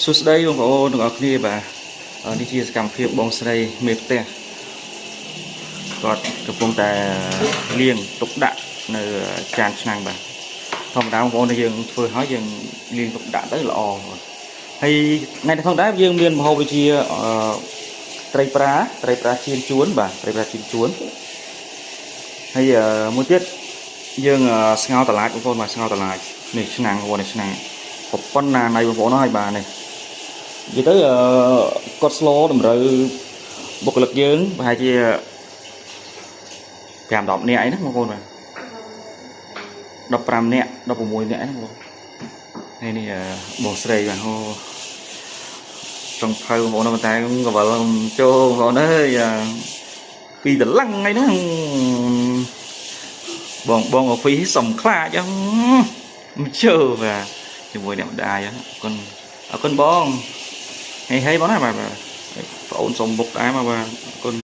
សួស្តីបងប្អូនទាំងអស់គ្នាបាទនេះជាសកម្មភាពបងស្រីមេផ្ទះគាត់កំពុងតែលាងទុកដាក់នៅចានឆ្នាំងបាទធម្មតាបងប្អូនយើងធ្វើហើយយើងលាងទុកដាក់ទៅល្អហើយថ្ងៃនេះផងដែរយើងមានម្ហូបដូចជាអឺត្រីប្រាត្រីប្រាចៀនជួនបាទត្រីប្រាចៀនជួនហើយមួយទៀតយើងស្ងោរត្រឡាចបងប្អូនបាទស្ងោរត្រឡាចនេះឆ្នាំងបងប្អូននេះឆ្នាំងប៉ុណ្ណាណៃបងប្អូនហើយបាទនេះ និយាយទៅអឺគាត់ស្លតម្រូវបុគ្គលិកយើងប្រហែលជា5 10នាក់អីណាបងប្អូនបាទ15នាក់16នាក់ហ្នឹងបងហើយនេះបងស្រីបាទហូចង់ភៅបងប្អូនប៉ុន្តែកវលចូលបងប្អូនអើយពីតឡឹងថ្ងៃហ្នឹងបងបងអូហ្វីសុំខ្លាចហ្នឹងមិនជឿបាទជាមួយអ្នកម្ដាយអរគុណអរគុណបង ហេហេបងណាបាទបាទបងអូនសុំបុកដែរមកបាទអរគុណ។